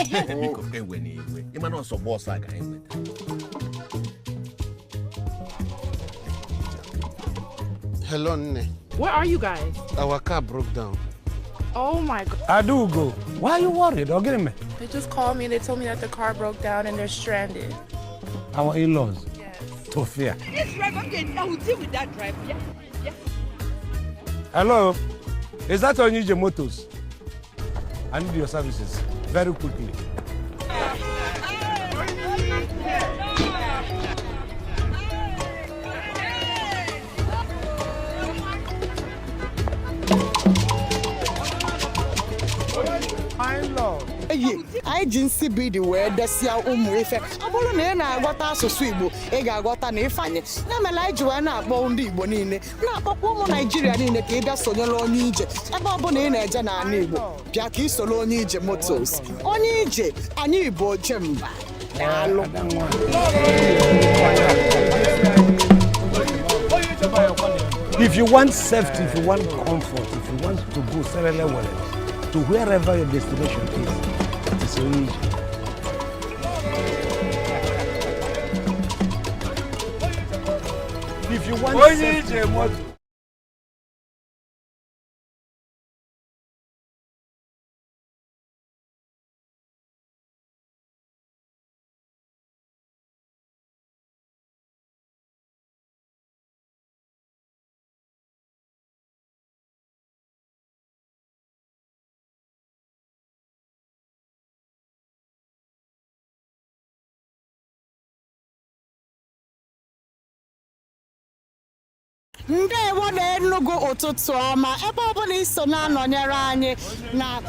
Biko, ewena iwe. Ị ma na ọ sọ bọọsụ a ka anyị nweta. Hello, Nne. Where are you guys? Our car broke down. Oh my God. Adugo, why are you worried? Or get me? They just called me and they told me that the car broke down and they're stranded. Our in-laws. Yes. Tofia. This driver, okay, I will deal with that driver. Yeah. Hello? Is that Onije Motors? I need your services very quickly. Eyi anyị ji nsị bidi wee desịa ụmụ ife. Ọ bụrụ na ị na-aghọta asụsụ Igbo, ị ga-aghọta na ife anyị ya mere anyị ji wee na-akpọ ndị Igbo niile, na-akpọkwa ụmụ Naijiria niile ka ị bịa sonyere Onye Ije. Ebe ọbụla ị na-eje n'ala Igbo, bịa ka ị soro Onye Ije Motors. Onye Ije anyị bụ ojemba. Daalụ. If you want safety, if you want comfort, if you want to go serele welele to wherever your destination is, it is Onije. If you want safety, Onye Ije Moto. Ndewo na Enugu, ụtụtụ ọma. Ebe ọbụla iso na-anọnyere anyị na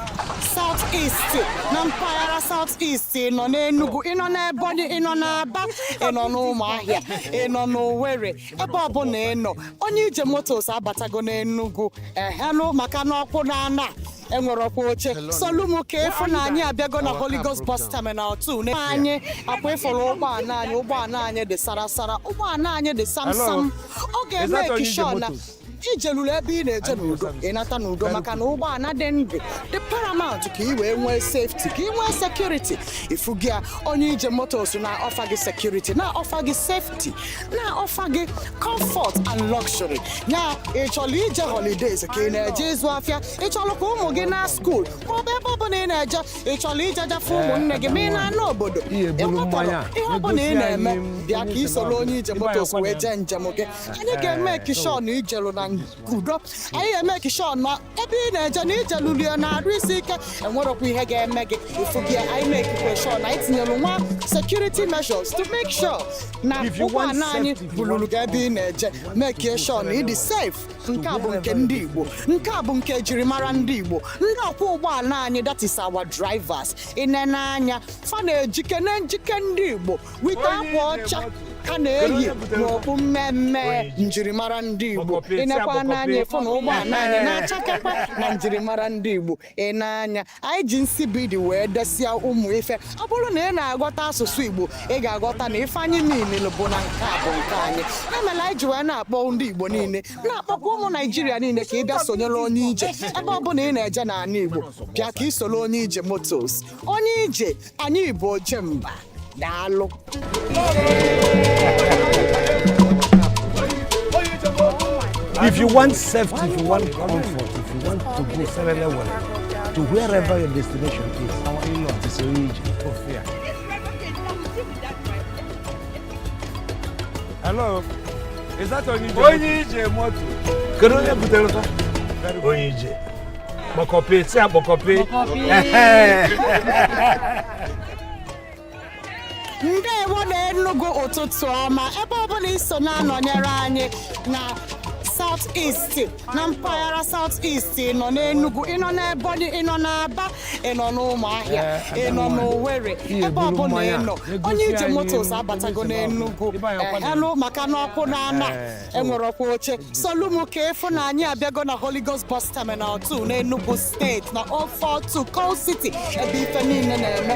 South East, na mpaghara South East, ị nọ n'Enugu, ị nọ n'Ebonyi, ị nọ n'Aba, ị nọ n'Ụmụahịa, ị nọ n'Owerri, ebe ọbụla ị nọ, Onye Ije Motors abatago n'Enugu. Ehenụ, maka na ọkwụ na ana enwere ọkwa oche solumu ka ịfụ na anyị abịago na Holy Ghost Bus Terminal 2. Anyị akwa ịfụrụ ụgbọala anyị. Ụgbọala anyị dị sarasara, ụgbọala anyị dị samsam. Ọ ga-eme Is that Onye Ije ekishọn na Motors? ijeluru ebe ị na-eje n'udo, ịnata n'udo, maka na ụgbọala dị ndụ dị paramount ka ị wee nwee safety, ka ị nwee security. Ifu gị a, Onye Ije Motors na-offer gị security, na-offer gị safety, na-offer gị comfort and luxury. Ya ị chọrọ ije holidays, ka ị na-eje ịzụ afịa, ị chọrọ ka ụmụ gị na school, maọbụ ebe ọbụla ị na-eje, ị chọrọ ije jafe ụmụnne gị ma ị na-ana obodo, Ihe eburu mmanya, ihe ọbụla ị egosi na-eme, anyị bịa ka ị soro Onye Ije Motors wee jee njem gị. Anyị ga-eme kishọn ijelu na udo. Anyị ga-eme kishọn na ebe ị na-eje na ijelulie na-arụ isi ike, enwerọkwa ihe ga-eme gị. Ifu gị, anyị mekikwe sure na anyị tinyere nwa security measures to make sure na If you want ụgbọala anyị safety, if you buluru want gị ebe ị na-eje, mekie sure na ịdị safe. Nke a bụ nke ndị Igbo, nke a bụ nke ejirimara ndị Igbo. Ndị ọkwọ ụgbọala anyị, that is our drivers, ịnene anya fa na-ejike na njike ndị Igbo wite akwa ọcha ha na-eyi n'okpu mmemme njirimara ndị Igbo. Ịnekwa n'anya, ịfụ na ụgbọala anyị na-achakekwa na njirimara ndị Igbo. Ị na-anya, anyị ji nsị bidi wee desịa ụmụ ife. Ọ bụrụ na ị na-aghọta asụsụ Igbo, ị ga-aghọta na ife anyị niile bụ na nke a bụ nke anyị. Ya mere anyị ji wee na-akpọ ndị Igbo niile, na-akpọkwa ụmụ Naijiria niile ka ị bịa sonyere Onye Ije. Ebe ọbụla ị na-eje n'ala Igbo, bịa ka ị soro Onye Ije Motors. Onye Ije anyị bụ ojemba. Daalụ. If you want safety, if you want comfort, if you want to go serele welele to wherever your destination is, our in-laws is Onije. Tofia. This driver, okay, I will deal with that driver. Yeah. Hello? Is that Onije? Onye Ije Moto. Kedu onye butere fa? Onye Ije. Kpọkọpị, si akpọkọpị. Ndewo na Enugu, ụtụtụ ọma. Ebe ọbụla iso na-anọnyere anyị na South East, na mpaghara South East, ị nọ n'Enugu, ị nọ n'Ebonyi, ị nọ n'Aba, ị nọ n'Ụmụahịa, ị nọ n'Owerri, Ihe ebe eburu ọbụla ị mmanya, nọ, egosi Onye Ije anyị Motors abatago n'Enugu. Ehenụ, maka na ọkwụ na ana enwere ọkwa oche solumu ka ịfụ na anyị abịago na Holy Ghost Bus Terminal 2 n'Enugu Steeti, na 042 Coal City, ebe ife niile na-eme.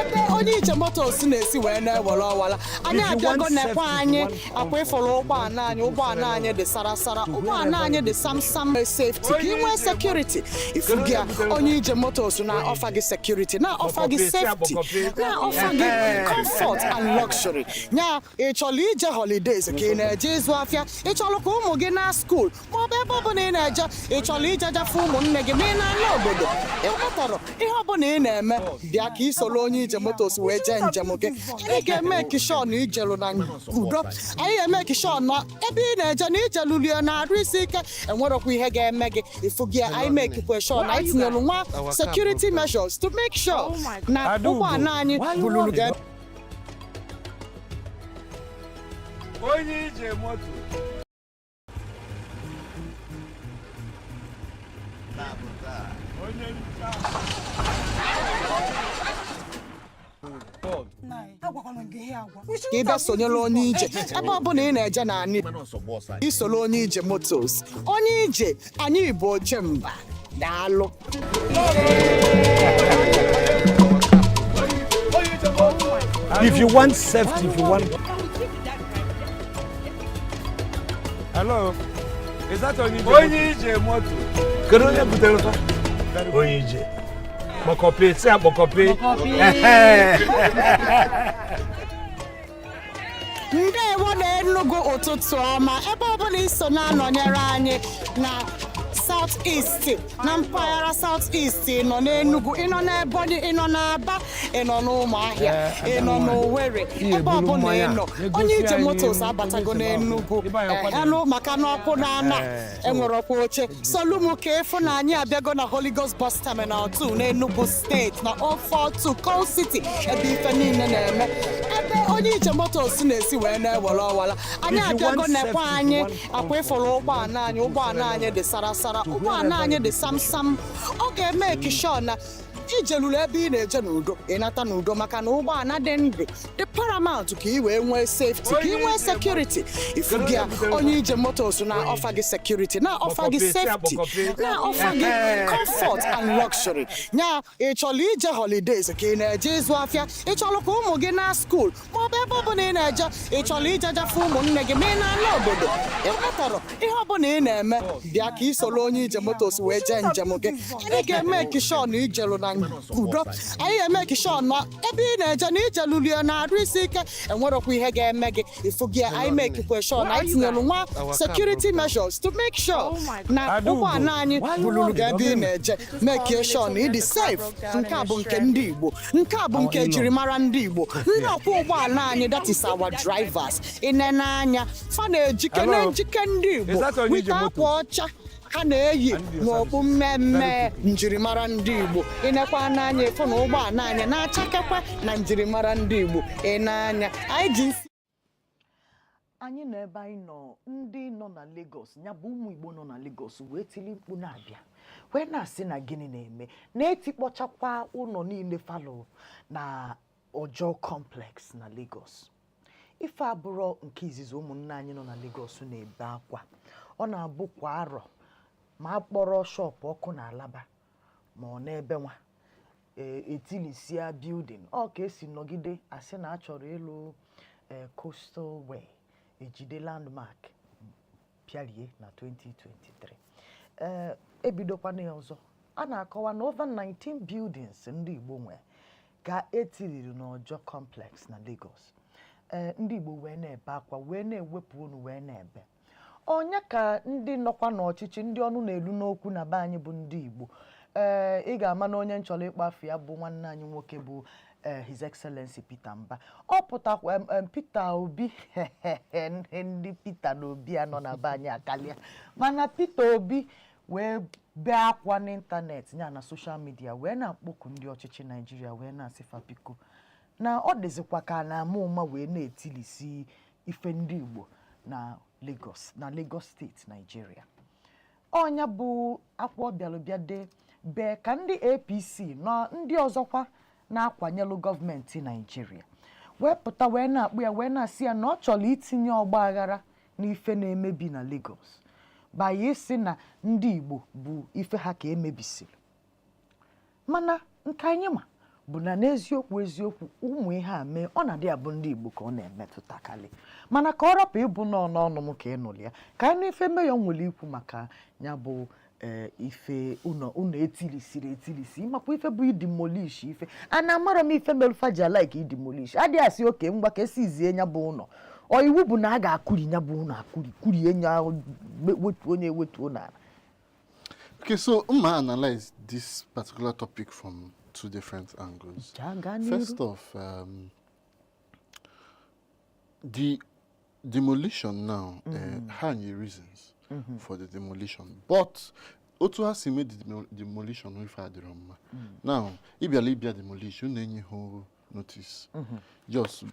Ebe Ebe Onye Ije Motors na-esi wee na-ewere ọwara anyị. If you want Abịago nekwa safety, anyị if you want akwa ịfụrụ ụgbọala anyị. Ụgbọala anyị dị sarasara, ụgbọala anyị dị samsam. Safety ka ị nwee security. Ifu gị a, Onye Ije Motors na-offer gị security, na-offer gị safety, na-offer gị comfort and luxury. Nya ị chọrọ ije holidays, ka ị na-eje ịzụ afịa, ị chọrọ ka ụmụ gị na school, maọbụ ebe ọbụla ị na-eje, ị chọrọ ije jafe ụmụnne gị ma ị na-ala obodo, ị ghọtara ihe ọbụla ị na-eme, bịa ka ị soro Onye Ije Motors wee jee njem gị. Anyị ga-eme sure na ijelu na udo. Anyị ga-eme sure na ebe ị na-eje na ijelulie na-arụ isi ike, enwerọkwa ihe ga-eme gị. Ifu gị, anyị mekikwe sure na anyị tinyelu nwa security measures to make sure na ụgbọala anyị buluru gị. Onye Ije Moto. Onye ncha. Ka ị bịa sonyere Onye Ije ebe ọbụla ị na-eje na anyị isoro Onye Ije Motors. Onye Ije, anyị bụ oche mba. Daalụ. If you want safety, if you want I will deal with that driver. Hello, is that Onye Ije? Onye Ije Moto. Kedu onye butere fa? Onye Ije. Kpọkọpi, si akpọkọpi. Ehe. Ndewo na Enugu, ụtụtụ ọma. Ebe ọbụla iso na-anọnyere anyị na South East, na mpaghara South East, ị nọ n'Enugu, ị nọ n'Ebonyi, ị nọ n'Aba, ị nọ n'Ụmụahịa, ị nọ n'Owerri, ebe ọbụla ị nọ, Onye Ije Motors abatago n'Enugu ehenụ maka na ọkụ na-ana enwere ọkwa oche solumu ka efu na anyị abịago na Holy Ghost Bus Terminal 2 n'Enugu Steeti, na 042 Coal City, ebe ife niile na-eme, ebe Onye Ije Motors na-esi wee na-ewere ọwara anyị. If you Abịago want nekwa safety, anyị if you want akwa ịfụrụ ụgbọala anyị. Ụgbọala anyị dị sarasara, ụgbọala anyị dị samsam. Ọ ga-eme sure na ijeluru ebe ị na-eje n'udo, ịnata n'udo, maka na ụgbọala dị ndụ dị paramount ka ị wee nwee safety, ka ị nwee security. Ifu gị a, Onye Ije Motors na-offer gị security, na-offer gị safety, na-offer gị comfort and luxury. Nya ị chọrọ ije holidays, ka ị na-eje ịzụ afịa, ị chọrọ ka ụmụ gị na school, maọbụ ebe ọbụla ị na-eje, ị chọrọ ije jafe ụmụnne gị ma ị na-ala obodo, ị ghọtara ihe ọbụla ị na-eme, bịa ka ị soro Onye Ije Motors wee jee njem gị. Anyị ga-eme sure na ijelu na udo. Anyị ga-eme sure na ebe ị na-eje na ijelulie na-arụ isi ike, enwerọkwa ihe ga-eme gị. Ifu gị, anyị mekikwe sure na anyị tinyelu nwa security measures to make sure na ụgbọala anyị buluru gị ebe ị na-eje, make sure na ị dị safe. Nke a bụ nke ndị Igbo, nke a bụ nke ejirimara ndị Igbo. Ndị ọkwọ ụgbọala anyị, that is our drivers. Ị nene anya, fa na-ejike Hello? na njike ndị Igbo Is that Onye wite Ije akwa ọcha ha na-eyi n'okpu mmemme njirimara ndị Igbo. Ịnekwa n'anya, ịfụ na ụgbọala anyị na-achakekwa na njirimara ndị Igbo. Ị na-anya anyị ji isi Anyị nọ ebe anyị nọ. Ndị nọ na Lagos, ya bụ ụmụ Igbo nọ na Lagos, wee tili mkpu na-abịa wee na-asị na gịnị na-eme na-etikpọchakwa ụlọ niile falụ na Ojo Complex na Lagos. Ife abụrọ nke izizi ụmụnne anyị nọ na Lagos na-ebe akwa. Ọ na-abụ kwa arọ ma a kpọrọ shop ọkụ na Alaba ma ọ n'ebe nwa etilisia building. Ọ ka esi nọgide asị na a chọrọ ịlụ coastal way, ejide Landmark pịarie na 2023. Ebidokwana ya ọzọ. A na-akọwa na over 19 buildings ndị Igbo nwe ka etiriri n'Ojo Complex na Lagos. Ndị Igbo wee na-ebe akwa, wee na-ewepụ unu, wee na-ebe onye ka ndị nọkwa n'ọchịchị, ndị ọnụ na-elu n'okwu na be anyị bụ ndị Igbo. Ị ga-ama na onye nchọrọ ịkpọ afọ ya bụ nwanne anyị nwoke bụ His Excellency Peter Mba. Ọ pụtakwa Peter Obi. Ndị Peter na Obi a nọ na be anyị akarịa, mana Peter Obi wee bee akwa n'ịntanetị ya na social media, wee na-akpọku ndị ọchịchị Naijiria, wee na-asị fa biko, na ọ dịzikwa ka a na-ama ụma wee na-etilisi ife ndị Igbo na Lagos, na Lagos Steeti, Naijiria. Ọnya bụ akwa ọbịalụbịa de bee ka ndị APC na ndị ọzọkwa na-akwanyelụ gọọmenti Naijiria wee pụta wee na-akpụ ya, wee na-asị ya na ọ chọrọ itinye ọgba aghara n'ife na-emebi na Lagos banye isi na ndị Igbo bụ ife ha ka emebisiri. Mana nke anyị ma Bụ na n'eziokwu eziokwu, ụmụ ihe a mee, ọ na-adị abụ ndị Igbo ka ọ na-emetụtakarị, mana ka ọ rapụ ịbụ nọọ n'ọnụ m ka ị nụrụ ya, ka anyị nụ ife mayor nwere ikwu maka ya bụ ife ụlọ ụlọ etirisiri etirisi. Makwa ife bụ idemolish ife a na amara m ife melufa ji alike idemolish adịghị asị oke ngwa ka esizie ya bụ ụlọ. Ọ iwu bụ na a ga-akụri ya bụ ụlọ akụri, kurie ya, wetuo onye ewetuo n'ala. Okay, so I'm analyze this particular topic from two different angles. Gaa n'iru. First off, the demolition now, ha nye reasons for the demolition, but otu ha si mee the demolition ife adịrọ mma. Now, ịbịala ịbịa demolish, unu enye ha notice. Just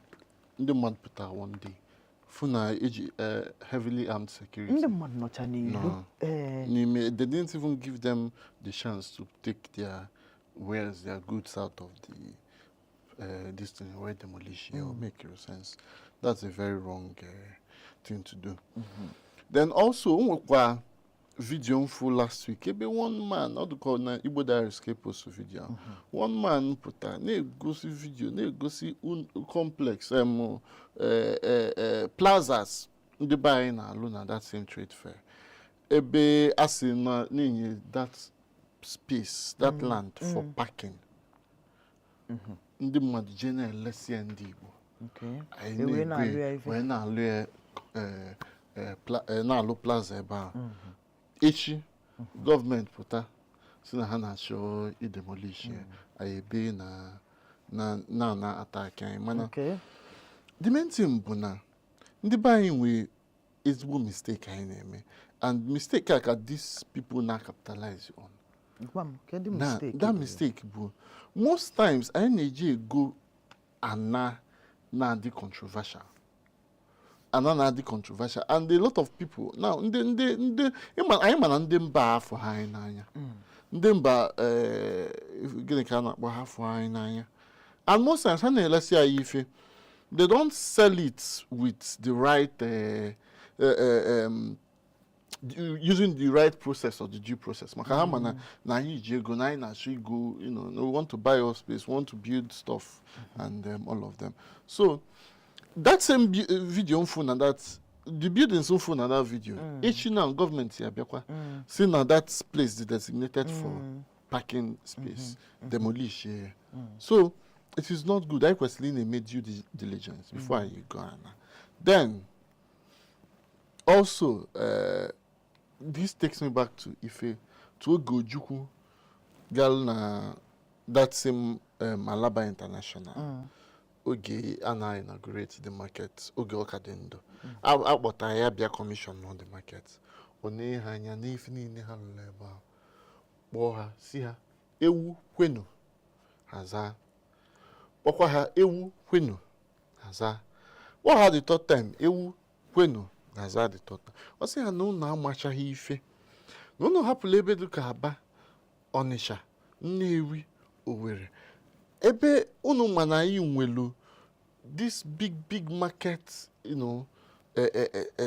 ndị mmadụ pụtara one day, fụ na eji heavily armed security. Ndị mmadụ nọcha n'ilo. No. N'ime, they didn't even give them the chance to take their wares, their goods out of the this thing where demolish here. Make no sense. That's a very wrong thing to do. Then also, o nwekwa video m fụ last week ebe one man, ọ dịka na Igbo Diaries ka e post video ahụ. One man pụta na-egosi video na-egosi complex plazas ndị be anyị na-alụ na that same trade fair, ebe a sị na na-enye that space, that land for parking. Ndị mmadụ jee na-elesi ya, ndị Igbo anyị E wee na-ego na-alụ ya ya, ife. Wee na-alụ ya, na-alụ plaza ebe ahụ. Echi gọọmenti pụta si na ha na-achọ idemolish ya, anyị ebe na na na na attack anyị, mana the main thing bụ na ndị be anyị nwee ezigbo mistake anyị na-eme, and mistake a ka these people na capitalize on. Gwa m kedu Na mistake that dị? Mistake bụ most times anyị na-eji ego ana na-adị controversial, ana na-adị controversial, and a lot of people now, ndị anyị ma na ndị mba afọ ha anyị n'anya, ndị mba gịnị ka a na-akpọ ha, afọ anyị n'anya, and most times ha na-elesi anyị ife. They don't sell it with the right using the right process or the due process, maka ha ma na anyị ji ego, na anyị na-achọ igo, we want to buy up space, we want to build stuff and all of them. So that same video mfu na that the buildings mfu na that video, echi na gọọmenti abịakwa si na that place is designated for parking space, demolish ya. So it is not good. Anyị kwesịrị ị na-eme due diligence before anyị go ana. Then also, this takes me back to ife to oge Ojukwu gal na that same Alaba International, oge a na-inaugurate the market, oge ọ ka dị ndụ. Akpọtara ya bịa commission on the market. Ọ na ha anya n'ife niile ha lụrụ ebe ahụ, kpọọ ha, si ha, "Ewu kwenu?" Ha zaa. Kpọkwa ha, "Ewu kwenu?" Ha zaa. Kpọọ ha the third time, "Ewu kwenu?" Ha zaa the third time. Ọ sị ha na unu amachaghị ife, na unu hapụla ebe dịka Aba, Ọnịsha, Nnewi, Owerri, ebe unu ma na anyị nwelu this big big market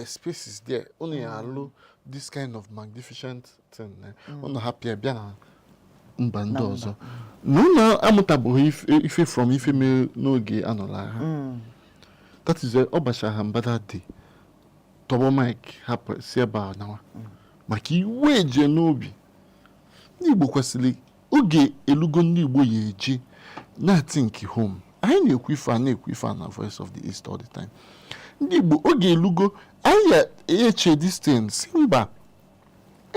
spaces there. Unu ya alụ this kind of magnificent thing, eh? Unu hapụ ya bịa na mba ndị ọzọ, na unu amụtabụghị ife from ife mere n'oge anọla ha. That is, ọ gbachara ha mba that day, tọgbọ mike, hapụ, si ebe a nawa, maka iwe eje n'obi. Ndị Igbo kwesịrị, oge elugo ndị Igbo ya eji na-think home. Anyị na-ekwu ife a, na-ekwu ife a na Voice of the East all the time. Ndị Igbo, oge elugo anyị ya eche this thing, si mba.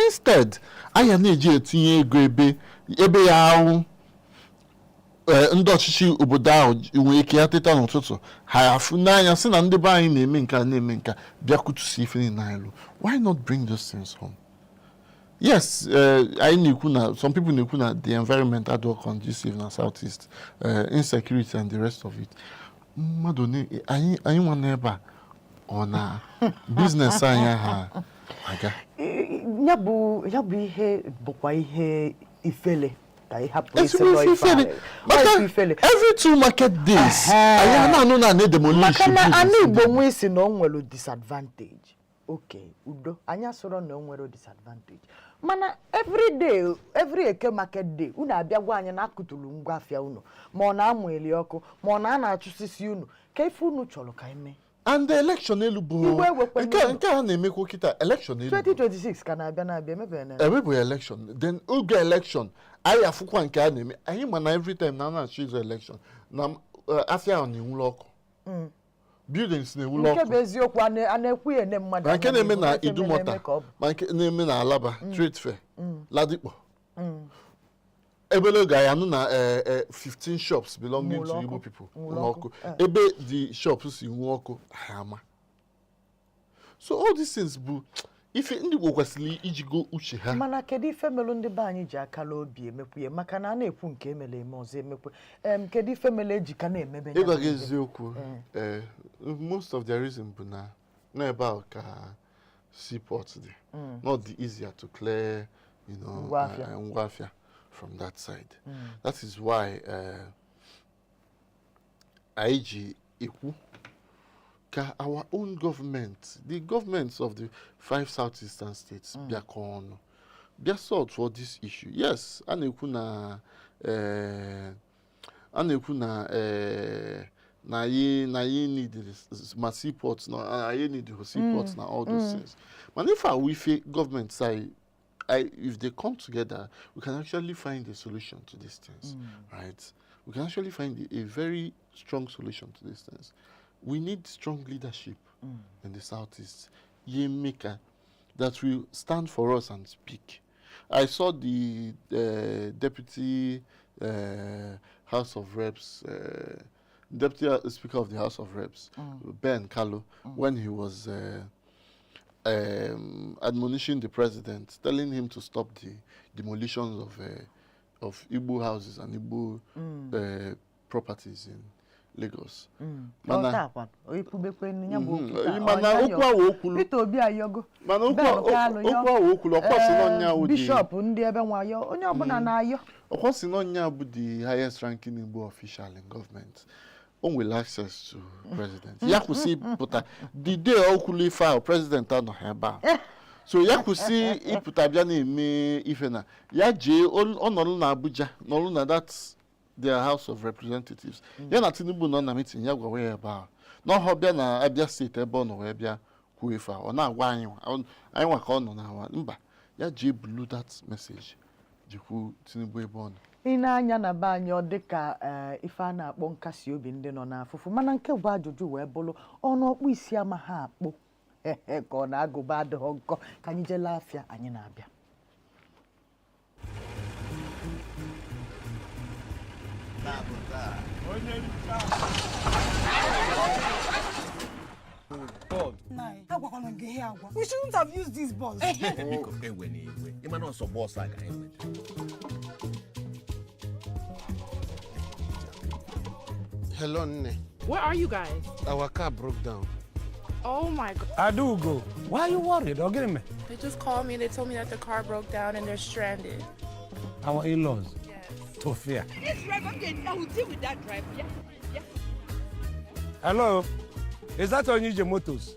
Instead anyị ya na-eji etinye ego ebe ya ahụ, ndị ọchịchị obodo ahụ nwere ike ya teta n'ụtụtụ, ha afụ n'anya sị na ndị be anyị na-eme nke a, na-eme nke a, bịa kutusi ife niile anyị lụ. Why not bring those things home? Yes, anyị na-ekwu na some people na-ekwu na the environment adịghị conducive na Southeast, insecurity and the rest of it. Mmadụ anyị nwa n'ebe a, ọ na business anyị ha aga. Ya bụ ihe bụkwa ihe ifele ka ị hapụ isi ezigbo nọ ife ife ifele a. Ọ maka ife ifele. Every two market days anyị a na-anụ na na-edemolish Maka na ana buildings. Igbo nwee si na o nwere disadvantage. Oke udo anyị asụrụ na o nwere disadvantage. Mana every day, every Eke market day, unu abịa gwa anyị na akụtụrụ ngwa afịa unu, ma ọ na-amụ eli ọkụ, ma ọ na a na-achụsisi unu. Ka ife unu chọrọ ka anyị mee? And the election elu bụ Iwe ewekwe nke n'ụlọ. Nke a na-emekwa kịta, election elu 2026 ka na-abịa emebeghị na emebụghị election. Then oge election anyị afụkwa nke a na-eme anyị. Ma na every time na a na-achọ ịzụ election na afịa ahụ na-enwulu ọkụ, buildings na-enwulu Nke ọkụ. bụ eziokwu, a na-ekwu ya ene mmadụ Ma nke anya na-eme n'ihu, na ife mere Idumota, eme ka ọ bụ. ma nke na-eme na Alaba Trade Fair, Ladipo, ebele oge anyị anụ na 15 shops belonging Nwụrụ to ọkụ. Igbo people Nwụrụ nwụrụ ọkụ. ọkụ. Ebe the shops si nwụọ ọkụ, anyị ama. So all these things bụ ife ndị Igbo kwesịrị ijigo uche ha. Mana kedu ife melụ ndị be anyị ji akala obi emekwu ya? Maka na a na-ekwu nke emere eme, ọzọ emekwe. Kedu ife mere eji ka na-emebe ya Ịgwa bụ gị ihe? eziokwu, most of their reason bụ na n'ebe ahụ ka seaport dị, not the easier to clear Ngwaafịa. Ngwaafịa from that side. That is why anyị ji ekwu ka our own government, the governments of the five southeastern states, bịakọ ọnụ bịa sort for this issue. Yes, a na-ekwu na anyị need ma seaport na anyị need seaport na all those things. Mana if our ife government side, if they come together, we can actually find a solution to these things, right? We can actually find a very strong solution to these things. We need strong leadership in the Southeast, Yemeka, that will stand for us and speak. I saw the deputy House of Reps, deputy Speaker of the House of Reps, Ben Kalu, when he was admonishing the president, telling him to stop the demolitions of Igbo houses and Igbo properties in Lagos. Ọ taa kwa, o ikwubekwenu ya bụ okwu taa. Mana Ọ okwu ahụ o kwulu Peter Obi ayọgo. Mana okwu Ben Kalu yọ. okwu ahụ o kwulu, ọkwa sị na ọnya wụ the Bishọp ndị ebe nwayọ, onye ọbụla na-ayọ. Ọkwa sị na ọnya bụ the highest ranking Igbo official in government. O nwere access to president. Ya kwụsị ịpụta the day o kwulu ife ahụ, president anọghị ebe ahụ. So ya kwụsị ịpụta bịa na-eme ife na ya jee ọ nọrọ na Abuja, nọrọ na that their House of Representatives. Ya na Tinubu nọ na meeting, ya gwawa ya ebe ahụ. N'ọhọ bịa na Abia Steeti ebe ọ nọ wee bịa kwuo ife ahụ. Ọ na-agwa anyị nwa ka ọ nọ na mba, ya jee bulu that message jekwu Tinubu ebe ọ nọ. Ị na-anya na be anyị, ọ dị ka ife a na-akpọ nkasi obi ndị nọ n'afụfụ. Mana nke bụ ajụjụ wee bụrụ, ọnụ ọkpụ isi amaghị akpụ ka ọ na-agụba adịghị nkọ. Ka anyị jee lee afịa, anyị na-abịa. Agwakwala gị ihe agwa. We shouldn't have used this bus. Biko, ewe na iwe, ịma na ọsọ bọọsụ a ka anyị nwetara. Hello, Nne. Where are you guys? Our car broke down. Oh my God. Adugo, why are you worried? Or get me? They just called me and they told me that the car broke down and they're stranded. Our in-laws. Yes. Tofia. This driver, okay, I will deal with that driver. Yeah. Hello, is that Onije Motors?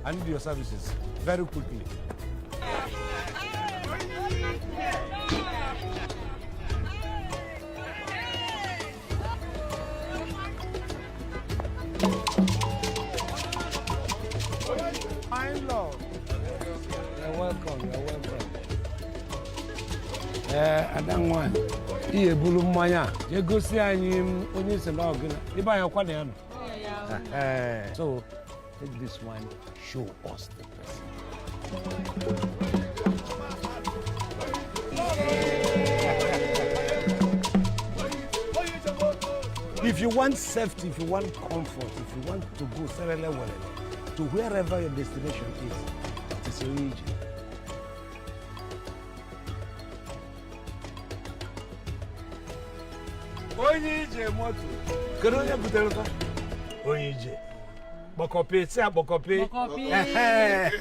I need your services very quickly. My in-law. You're welcome. You're welcome. Ee, ada nwanyị, ihe buru mmanya a jee gosi anyị m onye si na ọgịna ebe anyị ọkwa na ya nọ. So take this one, show us the president. If you want safety, if you want comfort, if you want to go serele welele to wherever your destination is, it is Onije. Onye ije moto, kedu onye butere fa? Onye ije kpọkọpi, si akpọkọpi. Ehe.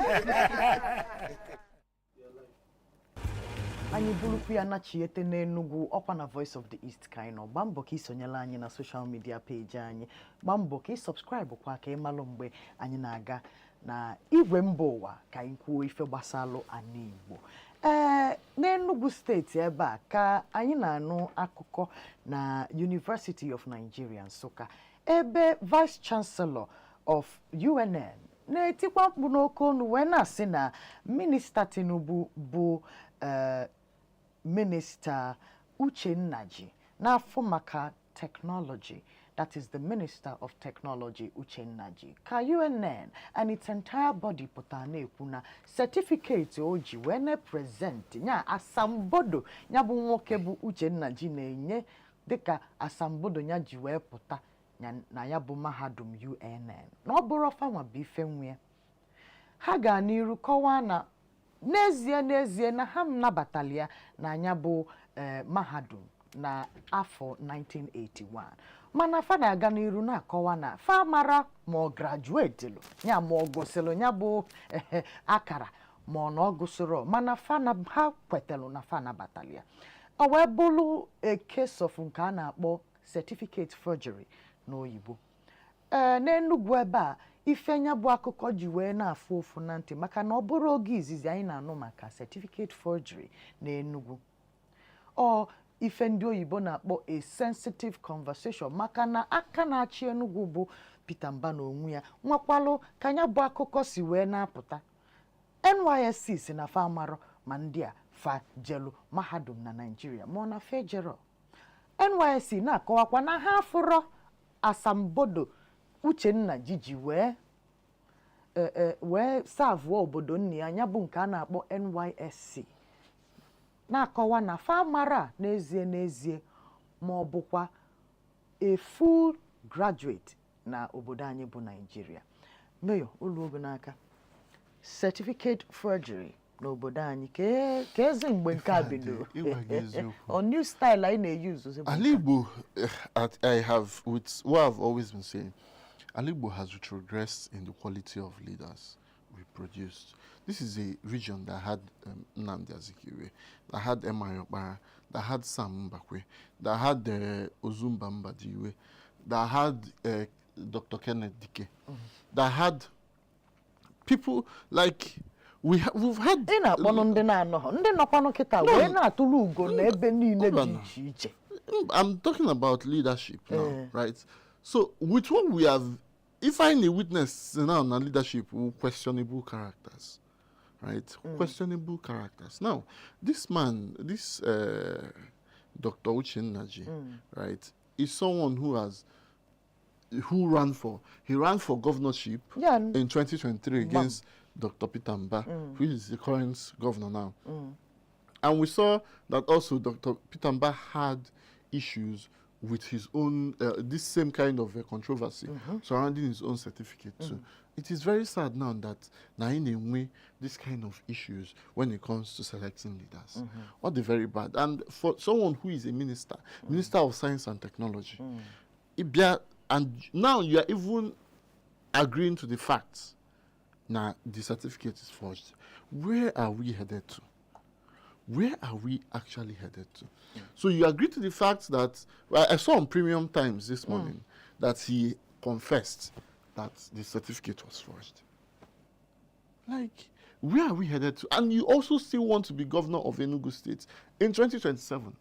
Anyị burukwu ya nachiete n'Enugu. Ọkwa na Voice of the East ka anyị nọ. Gbaa mbọ ka isonyela anyị na social media page anyị. Gbaa mbọ ka ị subscribe kwa ka ị malụ mgbe anyị na-aga na igwe mba ụwa ka anyị kwuo ife gbasalụ ana Igbo. Ee, n'Enugu Steeti ebe a ka anyị na-anụ akụkọ na University of Nigeria Nsụka, ebe Vice Chancellor of UNN na-etikwa mkpu n'oke ọnụ wee na-asị na Minista Tinubu bụ Minista Uche Nnaji na-afụ maka technology, that is the Minister of Technology Uche Nnaji, ka UNN and its entire body pụtara na-ekwu na certificate o ji wee na-present ya asambodo ya bụ nwoke bụ Uche Nnaji na-enye dịka asambodo ya ji wee pụta na ya bụ mahadum UNN, na ọ bụrụ fanwa bụ ife nwe. Ha gaa n'iru kọwaa na n'ezie n'ezie na ha nabatala ya na ya bụ mahadum na afọ 1981, mana fa na-aga n'iru na-akọwa na fa mara ma ọ graduatelu ya, ma ọ gụsịrị ya bụ akara, ma ọ na ọ gụsịrị, mana fa na ha kwetalụ na fa nabatala ya. Ọ wee bụrụ a case of nke a na-akpọ certificate forgery n'oyibo. Ee, n'Enugwu ebe a, ife nya bụ akụkọ ji wee na-afụ ụfụ na ntị, maka na ọ bụrụ oge izizi anyị na-anụ maka certificate forgery n'Enugwu. Ọ ife ndị oyibo na-akpọ a sensitive conversation, maka na aka na-achị Enugu bụ Peter Mba na onwe ya nwekwalụ ka ya bụ akụkọ si wee na-apụta. NYSC si na fa amarọ ma ndị a fa jelu mahadum na Naịjirịa ma ọ na fa ejero. NYSC na-akọwakwa na ha afụrọ asambodo Uchenna jiji wee wee savụọ obodo nna ya, ya bụ nke a na-akpọ NYSC, na-akọwa na fa mara n'ezie n'ezie ma ọ bụkwa a full graduate na obodo anyị bụ Naịjirịa. Mayor, ụlọ ogo n'aka, certificate forgery n'obodo anyị, ka eze mgbe nke a bidoro? Ịgwa gị eziokwu. Ọ new style anyị na-eyuzu? Ala Igbo, I have, with what I've always been saying, Ala Igbo has retrogressed in the quality of leaders we produced. This is a region that had Nnamdi Azikiwe, that had M.I. Okpara, that had Sam Mbakwe, that had Ozumba Mbadiwe, that had Dr. Kenneth Dike, that had people like we've had. Ị na-akpọnụ ndị na-anọghọ, ndị nọkwanụ kịta wee na-atụrụ ugo na ebe niile dị iche iche. I'm talking about leadership now, right? So with what we have, if I need witness now na leadership with questionable characters, right? Questionable characters. Now, this man, this Dr. Uche Nnaji, right, is someone who ran for governorship in 2023 against Dr. Peter Mba, who is the current governor now. And we saw that also Dr. Peter Mba had issues with his own, this same kind of controversy surrounding his own certificate too. It is very sad now that now in a way, this kind of issues when it comes to selecting leaders. What the very bad. And for someone who is a minister, Minister of Science and Technology, and now you are even agreeing to the facts now the certificate is forged. Where are we headed to? Where are we actually headed to? So you agree to the fact that, well, I saw on Premium Times this morning that he confessed that the certificate was forged. Like, where are we headed to? And you also still want to be governor of Enugu State in 2027.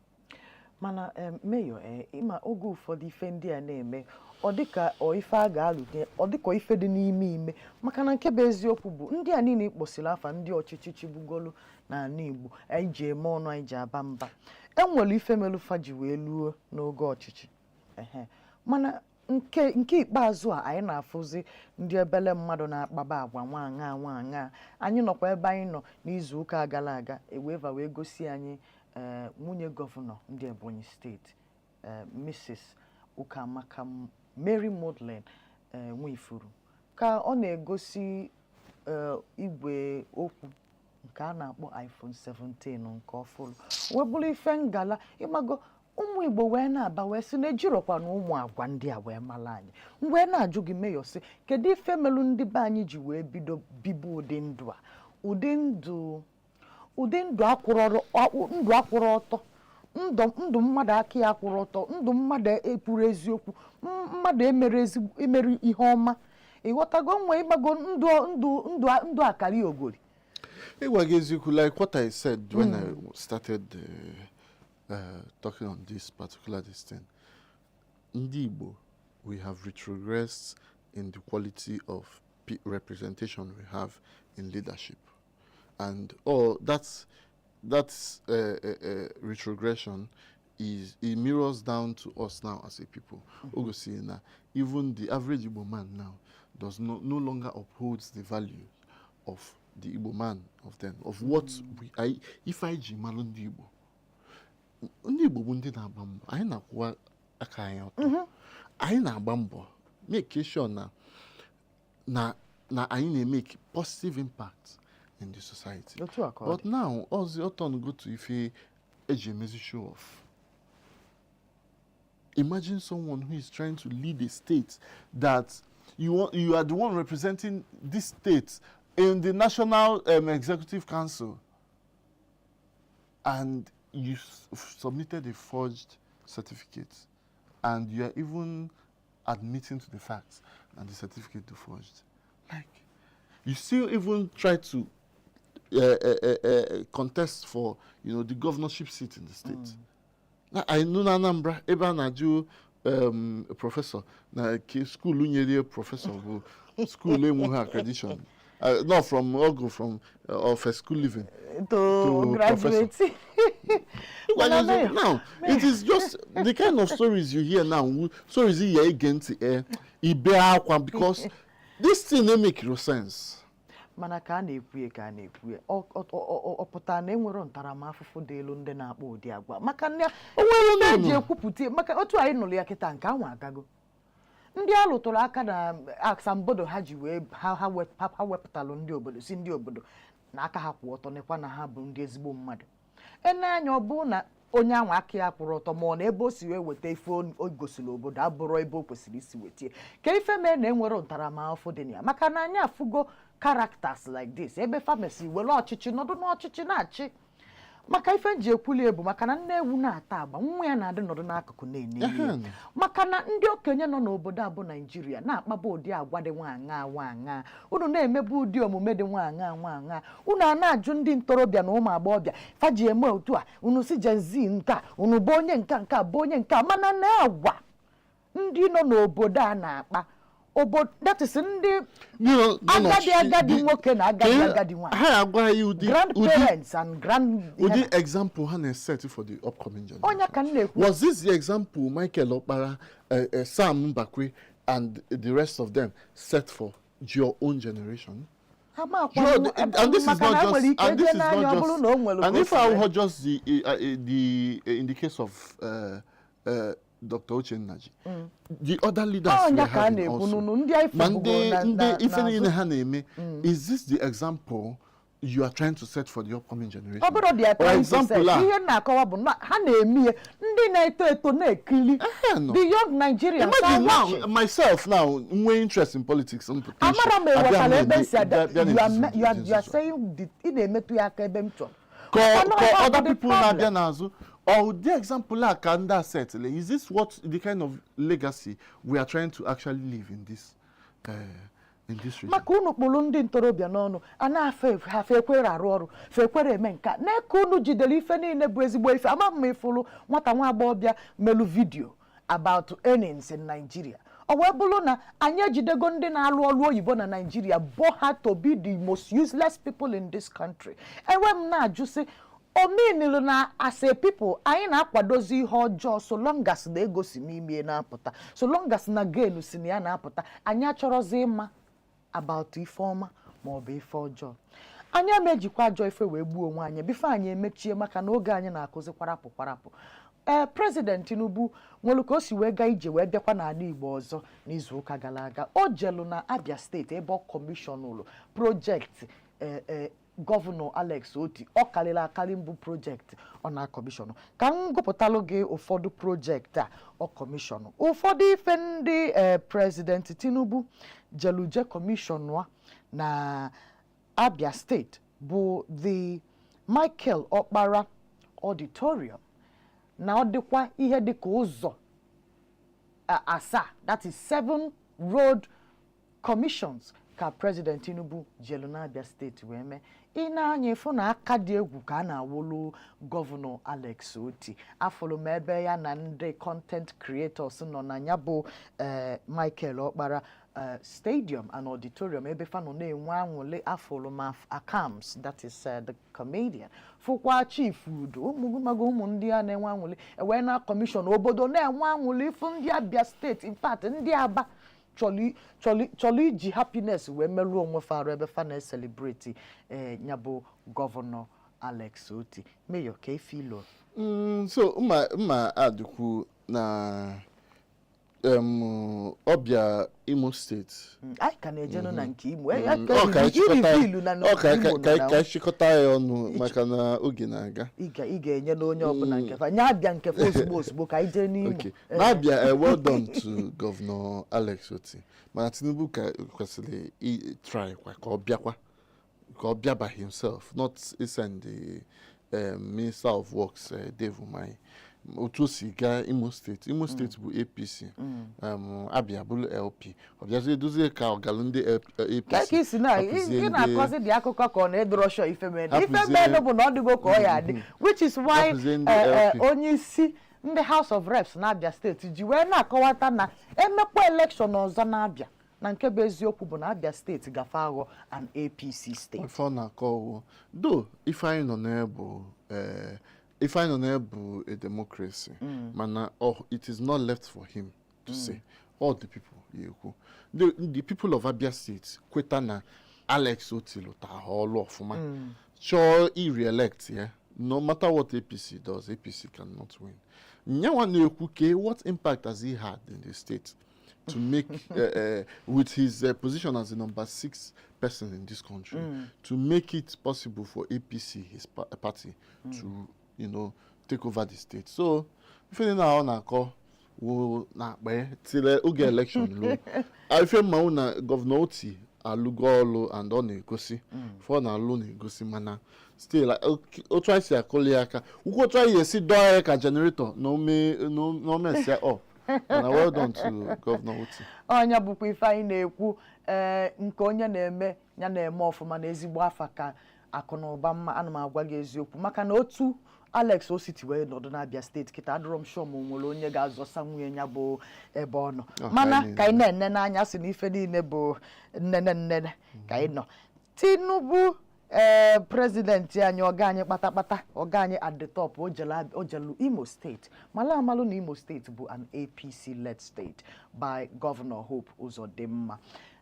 Mana Mayor, ịma oge ụfọdụ ife ndị a na-eme, ọ dịka ọ ife a ga-alụte, ọ dịka ife dị n'ime ime, maka na nke bụ eziokwu bụ ndị a niile kpọsịrị afa, ndị ọchịchị chigbugolu n'ala Igbo anyị ji eme ọnụ, anyị ji aba mba, enwere ife melụfa ji wee luo n'oge ọchịchị. Ehe, mana nke ikpeazụ a anyị na-afụzi ndị ebele mmadụ na-akpaba agwa nwaṅa nwaṅa. Anyị nọkwa ebe anyị nọ n'izu ụka gara aga, eweva wee gosi anyị nwunye gọvanọ ndị Ebonyi Steeti, Mrs. Ụkamaka Mary Modlin Nwifuru, ka ọ na-egosi igwe okwu nke a na-akpọ iPhone 17 nke ọfụrụ, wee bụrụ ife ngala. Ịmago ụmụ Igbo wee na-aba wee sị na ejirọkwa na ụmụ agwa ndị a wee mara anyị. M wee na-ajụ gị, Mayor, sị kedu ife melụ ndị be anyị ji wee bido bibu ụdị ndụ a, ụdị ndụ ndụ akwụrụ ọtọ, ndụ mmadụ aka ya kwụrụ ọtọ, ndụ mmadụ ekwuru eziokwu, mmadụ emere ezigbo emere ihe ọma, ịghọtago nwe, ịgbago ndụ ndụ ndụ ndụ akara ogori? Ịgwa gị eziokwu, like what I said when I started talking on this particular this thing, ndị Igbo, we have retrogressed in the quality of representation we have in leadership. And oh, that's retrogression is, it mirrors down to us now as a people. O gosiri na even the average Igbo man now does not no longer upholds the value of the Igbo man of then, of what we I ife anyị ji malụ ndị Igbo. Ndị Igbo bụ ndị na-agba mbọ. Anyị na-akwụwa aka anyị ọtọ. Anyị na-agba mbọ make sure na anyị na-emake positive impact in the society. Otu a ka ọ But dị. Now, ozi ọtọ go to ife eji emezi show off. Imagine someone who is trying to lead a state that you want, you are the one representing this state in the National Executive Council, and you submitted a forged certificate, and you are even admitting to the fact that the certificate is forged. Like, you still even try to contest for the governorship seat in the state. Na I know na Anambra ebe a na-ajụ professor na ke school nyere professor bụ school enweghị accreditation. No, from ogo from of a school living to to graduate. Well, now it is just the kind of stories you hear now, stories you hear ege ntị, ibe akwa, because this thing no make no sense. Mana ka a na-ekwu ya, ka a na-ekwu ya, ọ pụtara na enwero ntaramahụhụ dị elu ndị na-akpọ ụdị agwa, maka na Onwere eji nụ. ekwupụta maka otu anyị nụrụ ya kịta nke anwa agago, ndị a lụtụrụ aka na asambodo ha ji wee ha wepụtalụ ndị obodo si ndị obodo na aka ha kwụ ọtọ, nekwa na ha bụ ndị ezigbo mmadụ. Ene anya, ọ bụ na onye ahụ aka ya kwụrụ ọtọ, ma ọ na ebe o si wee weta ife o gosiri obodo abụrụ ebe o kwesịrị isi wetie, ka ife mee na enwere ntaramahụhụ dị na ya, maka na anyị afụgo characters like this ebe famasi were ọchịchị nọdụ n'ọchịchị na-achị. Maka ife nji ekwuli bụ maka na nne ewu na-ata agba, nwa ya na-adị nọdụ n'akụkụ na-ene ihe. Maka na ndị okenye nọ n'obodo a bụ Naijiria na-akpaba ụdị agwa dị nwaṅa nwaṅa, unu na-emebu ụdị omume dị nwaṅa nwaṅa, unu a na-ajụ ndị ntorobịa na ụmụ agbọghọbịa faji eme otu a, unu si Gen Z nke a, unu bụ onye nka nke a, bụ onye nke a, mana na agwa ndị nọ n'obodo a na-akpa obodo, that is, ndị agadi agadi nwoke na agadi agadi nwaanyị, Ha agwa ya ụdị grandparents and grand ụdị example ha na-set for the upcoming generation. Onye ka m na-ekwu. Was this the example Michael Okpara, Sam Mbakwe and the rest of them set for your own generation? Sure, and this is not just and this is not just and if I were just the in the case of Dr. Uche Nnaji, the other leaders Oh, were having also. Ma ndị ife niile ha na-eme, is this the example you are trying to set for the upcoming generation? Ọ bụrụ they are trying to set, ihe na-akọwa bụ na ha na-eme ihe ndị na-eto eto na-ekiri. The young Nigerians are Imagine now, watching. Myself now, nwee interest in politics. Amara m ewetara ebe si ada. You are saying ị na-emetụ ya aka ebe m chọrọ. Ka other people na-abịa n'azụ, or the example a ka ndị a settle, is this what the kind of legacy we are trying to actually live in this region? Maka unu kpụrụ ndị ntorobịa n'ọnụ a na-afe ha fe ekwere arụ ọrụ, fe ekwere eme nka na-eke unu jidere ife niile bụ ezigbo ife. Ama m ịfụrụ nwata nwa agbọghọbịa melu video about earnings in Nigeria, ọ wee bụrụ na anyị ejidego ndị na-alụ ọrụ oyibo na Nigeria bo ha to be the most useless people in this country. Enwe m na-ajụ sị, omenelu na as a people anyị na-akwadozi ihe ọjọọ, so long as na ego si n'ime na-apụta, so long as na gain si na ya na-apụta, anyị achọrọzi ịma about ife ọma ma ọ bụ ife ọjọọ. Anyị ama ejikwa ajọ ife wee gbuo onwe anyị. Before anyị emechie, maka na oge anyị na-akụzi kwarapụ kwarapụ, ee, President Tinubu nwere ka o si wee gaa ije wee bịakwa n'ala Igbo ọzọ n'izuụka gara aga. O jelu na Abia Steeti ebe ọ commissionụrụ project ee Governor Alex Otti. Ọ karịrị akarị mbụ project ọ na-acommission. Ka m gụpụtalụ gị ụfọdụ project a ọ commission, ụfọdụ ife ndị ee President Tinubu jeluje commission na Abia Steeti bụ the Michael Okpara Auditorium, na ọ dịkwa ihe dịka ụzọ asaa, that is seven road commissions. Ka President Tinubu jelu n'Abia Steeti wee mee, ị na-anya ịfụ na aka dị egwu ka a na-awụlu Gọvanọ Alex Otti. Afụrụ m ebe ya na ndị content creators nọ na ya bụ Michael Okpara Stadium and Auditorium, ebe fa nọ na-enwe aṅụrị. Afụrụ m Akams, that is the comedian, fụkwa Chief Udo, ụmụmago ụmụ ndị a na-enwe aṅụrị ewee na commission obodo na-enwe aṅụrị. Ịfụ ndị Abia Steeti, in fact ndị Aba chọrọ iji happiness wee merụọ onwe fa arụ ebe fa na-ecelebrate ya bụ Gọvanọ Alex Otti. Mayor, ka ife ilo. So mma adịkwu na ọbịa Imo Steeti. Anyị ka na-ejenụ na nke Imo. Ọ ka anyị chịkọta ilu na ọ ka Imo nọ ka na ka anyị chịkọta ya ọnụ maka na oge na-aga. Ị ga-enye n'onye ọbụla nke fa nye abịa nke fa ozugbo ozugbo ka anyị jee n'Imo. Okay. Na-abịa, well done to Governor Alex Otti. Mana Tinubu ka kwesịrị try kwa ka ọ bịakwa, ka ọ bịa by himself, not send the Minister of Works, Dave Umahi. Otu o si gaa Imo Steeti, Imo Steeti bụ APC, Abia bụrụ LP, ọ bịazie dozie ka ọgalụ ndị APC. Ka isi na hapụzie ị na-akọzi dị akụkọ ka ọ na-edoro shọ ife mere ife Hapụzie menụ bụ na ọ dịgo ka ọ ya adị, which is why Hapụzie ndị LP. Onye isi ndị House of Reps na-Abia Steeti ji wee na-akọwata na emekwa election ọzọ na-abịa, na nke bụ eziokwu bụ na Abia Steeti gafe aghọ an APC steeti. Ife ọ na-akọ ọwụ do ife anyị nọ na bụ ife anyị nọ na bụ a democracy, mana oh, it is not left for him to say. All the people ya ekwu, the people of Abia State kweta na Alex Otti lụta ha ọlụ ọfụma, chọọ i-re-elect ya. No matter what APC does, APC cannot win. Nyanwa na-ekwu ke what impact has he had in the state to make with his position as the number six person in this country, to make it possible for APC, his party, to take over the state. So ife na ọ na-akọ wụ na-akpa ya till oge election ruo. Ife mmanwụ na Gọvanọ Otti alụgo ọlụ and ọ na-egosi ife ọ na-alụ na-egosi, mana still otu anyị si akụli ya aka ukwu, otu anyị esi dọọ ya ka generator na ome up. Mana well done to Gọvanọ Otti. Ọnya bụkwa ife anyị na-ekwu, ee, nke onye na-eme ya na-eme ọfụma na ezigbo afa ka akụ na ụba mma. Ana m agwa gị eziokwu, maka na otu Alex Otti wee nọdụ n'Abia Steeti kịta, adịrọ m sure ma o nwere onye ga-azọsa nwunye ya bụ ebe ọ nọ. Ọ, mana ka anyị ka anyị na-ene n'anya sị na ife niile bụ nnene nnene ka anyị nọ. Tinubu, ee, president anyị, ọga anyị kpatakpata, ọga anyị at the top, o jelu Imo Steeti. Mala amalụ na Imo Steeti bụ an APC led state by Governor Hope Uzodimma.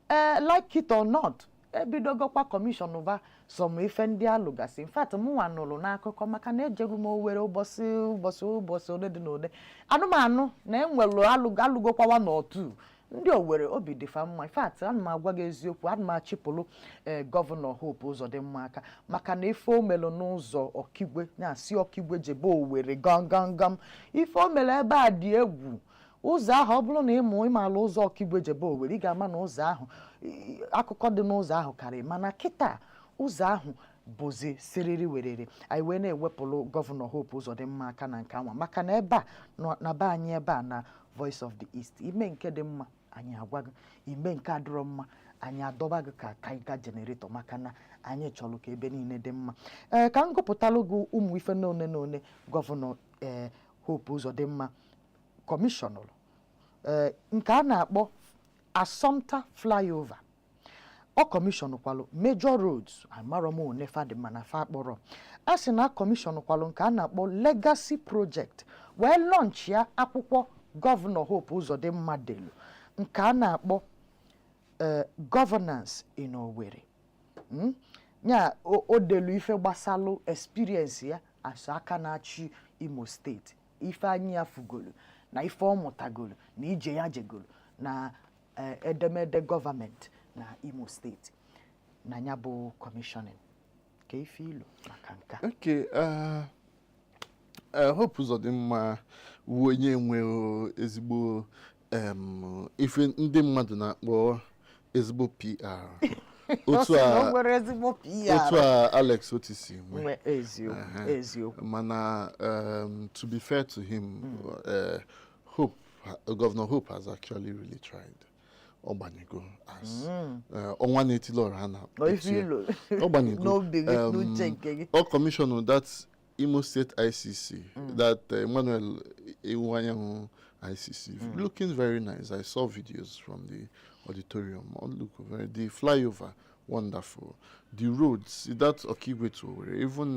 Ee, like it or not, ebidogokwa commission va some ife ndị alụgasị. In fact, mụnwa nụrụ n'akụkọ, maka na ejelu m Owere ụbọchị ole dị na ole, anụmanụ na enwelu alụgokwawa n'otu ndị Owere obi dịfa mma. In fact, ana m agwa gị eziokwu, ana m achịpụrụ ee Gọvanọ Hope Uzodimma aka, maka na ife o melụ n'ụzọ Ọkigwe na-asị Ọkigwe jebe Owere gam gam gam, ife o mere ebe a dị egwu. Ụzọ ahụ, ọ bụrụ na ịmụ ịmala ụzọ Ọkigwe jebe Owere, ị ga-ama na ụzọ ahụ, akụkọ dị n'ụzọ ahụ karị, mana kịta ụzọ ahụ bụzi siriri werere. Anyị wee na-ewepụrụ Gọvanọ Hope Uzodimma aka na nke anwa, maka na ebe a na be anyị, ebe a na Voice of the East, ime nke dị mma anyị agwa gị, ime nke adịrọ mma anyị adọba gị ka tiger generator, maka na anyị chọrọ ka ebe niile dị mma. Ee, ka m gụpụtalụ gị ụmụ ife na one na one Gọvanọ ee Hope Uzodimma kọmishọnụrụ, ee, nke a na-akpọ Assumpta Flyover. Ọ kọmishọn kwalụ major roads, amarọ m one fa dị, mana fa kpọrọ a sị na kọmishọn kwalụ nke a na-akpọ legacy project, wee launch ya akwụkwọ Gọvanọ Hope Uzodimma delu nke a na-akpọ Governance in Owerri. Ya o delu ife gbasalụ experience ya asụ aka na-achị Imo Steeti, ife anyị ya fugolu na ife ọ mụtagolu na ije ya jegolu na edemede gọọmenti na Imo Steeti na ya bụ commissioning. Ka ife ilu maka nke a. Okay, Hope Uzodimma wu onye nwe ezigbo ife ndị mmadụ na-akpọ ezigbo PR. Ọ Otu sị na o a nwere ezigbo PR. Otu a Alex Otti si nwe. Nwe eziokwu. Ehe. Eziokwu. Mana to be fair to him, Hope, Governor Hope has actually really tried. Ọ gbanyego as ọnwa na-etili ọra ha na Ọ ife ilo. Ọ gbanyego. N'obi gị, n'uche nke gị. Ọ commission that Imo State ICC, that Emmanuel Iwuanyanwu ICC, looking very nice. I saw videos from the auditorium. All look very, the flyover, wonderful. The roads, that Okigwe to Owerri, even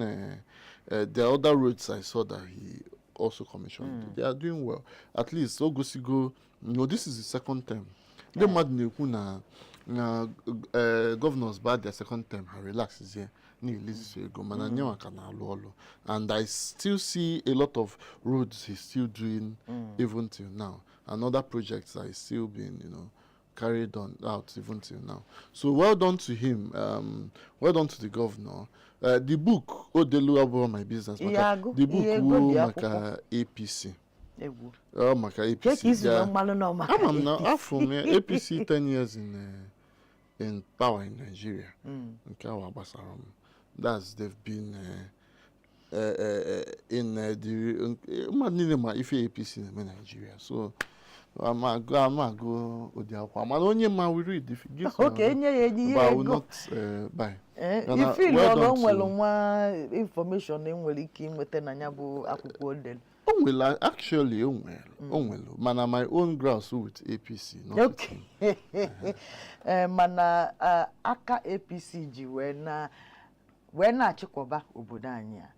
the other roads I saw that he also commissioned, they are doing well. At least Ogosigo, this is the second term. Ndị mmadụ na-ekwu na governors bad their second term, ha relax here na-elezisi ego, mana nyenwa ka na-alụ ọlụ, and I still see a lot of roads he's still doing even till now, and other projects that is still being carried on out even till now. So well done to him, well done to the governor. The book Odelu abụrụ my business, Ihe maka agụ, the book ihe ego wu dị maka APC. Egwu. Ọ maka Kee ka APC. isi wee Ya. mmalụ na ọ maka Ama m na APC? afọ m ya APC 10 years in power in Nigeria. Nke ahụ gbasara m. That's they've been in the mmadụ niile ma ife APC na-eme Nigeria. So ama agụ ama agụ ụdị akwụkwọ, mana onye ma we read if you give Okay, enye ya enye but ya I will ego. not buy. Mana Ife well ọ na o done nwere to- nwa information enwere ike ịnweta na ya bụ akwụkwọ odelu? O nwere, actually, o nwere, mana my own grouse with APC, not with Okay. Ee, mana aka APC ji wee na wee na-achịkọba obodo anyị a,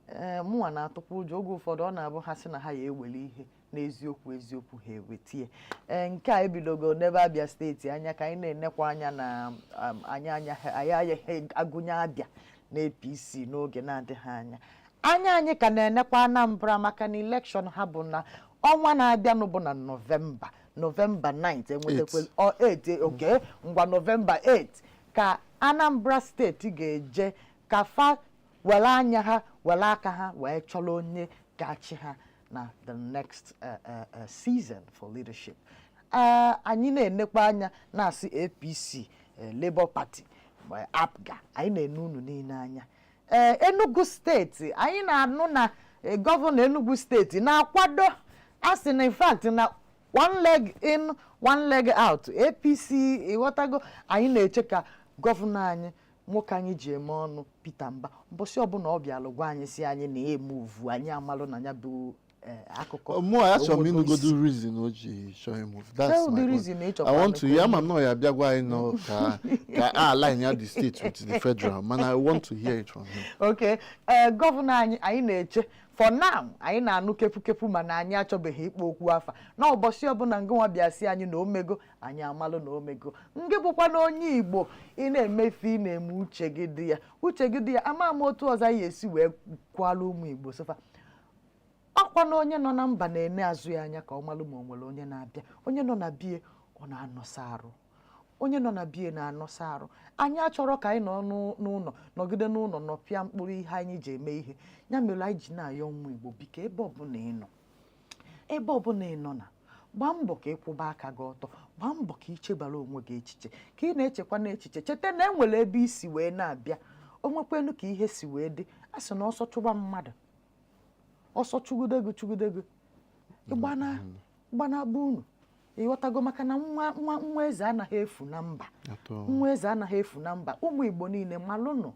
ee, mụnwa na-atụkwa ụjọ. Oge ụfọdụ ọ na-abụ ha sị na ha ya ewere ihe n'eziokwu eziokwu, ha ewetie. Ee, nke a ebidogo n'ebe Abịa Steeti anya ka anyị na-enekwa anya na anyị anya anyị agaghị agụnye Abịa na APC n'oge na-adịghị anya. Anya anyị ka na-enekwa Anambra, maka na election ha bụ na ọnwa na-abịanụ, bụ na Nọvemba, Nọvemba 9 enwetakwa ọ 8. Okay, ngwa, Nọvemba 8 ka Anambra Steeti ga-eje ka fa were anya ha, were aka ha wee chọrọ onye ga-achị ha na the next season for leadership. Anyị na-enekwa anya na-asị APC, Labour Party, ma APGA, anyị na-ene unu niile anya. Ee, Enugu Steeti, anyị na-anụ na gọvanọ Enugu Steeti na-akwado, a sị na in fact na one leg in, one leg out APC, ịghọtago. Anyị na-eche ka gọvanọ anyị, nwoke anyị ji eme ọnụ, Peter Mba, mbọsị ọbụla ọ bịalụ gwa anyị si anyị na-eme uvu, anyị amalụ na ya bụ akụkọ. Mụ achọrọ m onwego ịnụgodu isi. Reason o ji chọọ ịmove. That's Tell my the own. reason ị I chọkwara want to ka hear. o Ama m na ọ ya bịa gwa anyị nọ ka a align ya the state with the federal, mana I want to hear it from him. Okay, ee, gọvanọ anyị, anyị na-eche. For now anyị na-anụ kepukepu, mana anyị achọbeghị ịkpọ okwu afa na ụbọchị ọbụla ngịnwa bịa si anyị na omego, anyị amalụ na omego. Ngị bụkwa na onye Igbo, ị na-emefe, ị na-eme, uche gị dị ya, uche gị dị ya. Ama m otu ọzọ anyị esi wee kwalụ ụmụ Igbo sofa. Ọkwa na onye nọ na mba na-ene azụ ya anya ka ọ malụ ma o nwere onye na-abịa. Onye nọ na bie, ọ na-anọsa arụ. Onye nọ na bie na-anọsa arụ. Anyị achọrọ ka anyị nọ n'ụlọ, nọgide n'ụlọ, nọpịa mkpụrụ ihe anyị ji eme ihe. Ya mere anyị ji na-ayọ ụmụ Igbo, biko, ebe ọbụla ị nọ, ebe ọbụla ị nọ na gbaa mbọ ka ịkwụba aka gị ọtọ, gbaa mbọ ka ị chebara onwe gị echiche, ka ị na-echekwa n'echiche, cheta na e nwere ebe isi wee na-abịa. O nwekwenu ka ihe si wee dị, a sị na ọsọ chụba mmadụ, ọsọ chụgide gị, chụgide gị, ịgbana gbana be unu, ịghọtago? Maka na nwa eze anaghị efu na mba. Atọ. Nwa eze anaghị efu na mba. Ụmụ Igbo niile, malụnụ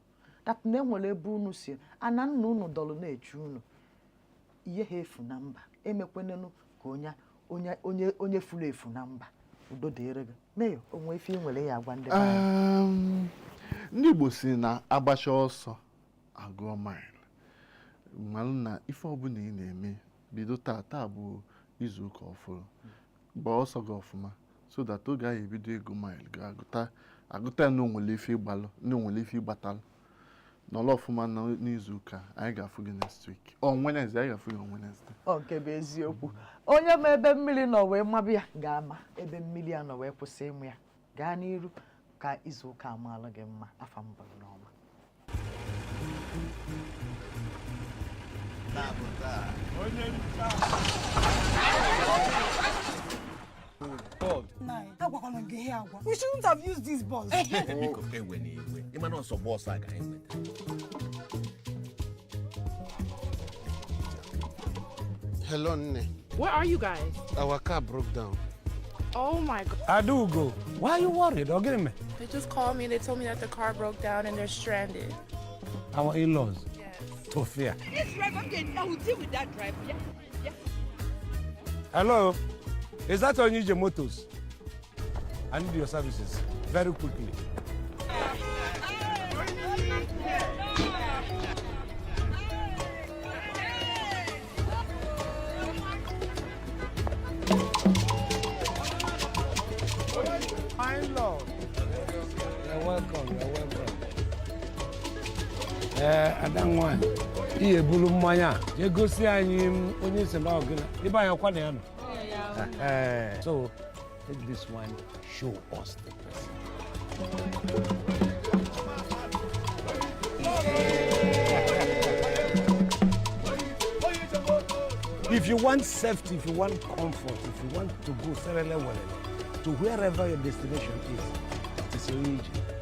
that na enwere ebe unu si ana, nna unu dọrọ na-echu unu. Ihe ha efu na mba, emekwenenu ka onye furu efu na mba. Udo dịrị gị. Meyo onwe ife ị nwere ya agwa ndị be anyị? Ndị Igbo si na agbacha ọsọ agụọ mile. Malụ na ife ọbụla ị na-eme, bido taa, taa bụ izu ụka ọfụrụ, gbaa ọsọ gị ọfụma so that oge ahụ ebido ịgụ mile ga-agụta agụta na onwere ife ịgbalụ, na onwere ife ịgbatalụ. Nọrọ ọfụma n'izu ụka. Anyị ga-afụ gị next week on Wednesday. Anyị ga-afụ gị on Wednesday. Ọ nke bụ eziokwu, onye ma ebe mmiri nọ wee mabụ ya ga-ama ebe mmiri a nọ wee kwụsị ịmụ ya. Gaa n'iru ka izu ụka amaala gị mma. Afa mbụ n'ọma. Onye ncha. Nine. Agwakwala m gị ihe agwa. We shouldn't have used this bus. Biko, ewe na iwe, ịma na ọsọ bọọsụ a ka anyị nwetara. Hello, Nne. Where are you guys? Our car broke down. Oh my God. Adaugo, why are you worried? Ọ gịnị mere? They just called me. They told me that the car broke down and they're stranded. Our in-laws. Tofia. This driver, okay, I will deal with that driver. Yeah. Hello, is that Onije Motors? I need your services very quickly. My in-law. You're welcome, you're welcome. Ee, ada nwanyị, ị ebulu mmanya a jee gosi anyị onye si na ọgụna ebe anyị ọkwa na ya nọ. So, take this one, show us the person. If you want safety, if you want comfort, if you want to go serele welele, to wherever your destination is, it is Onije.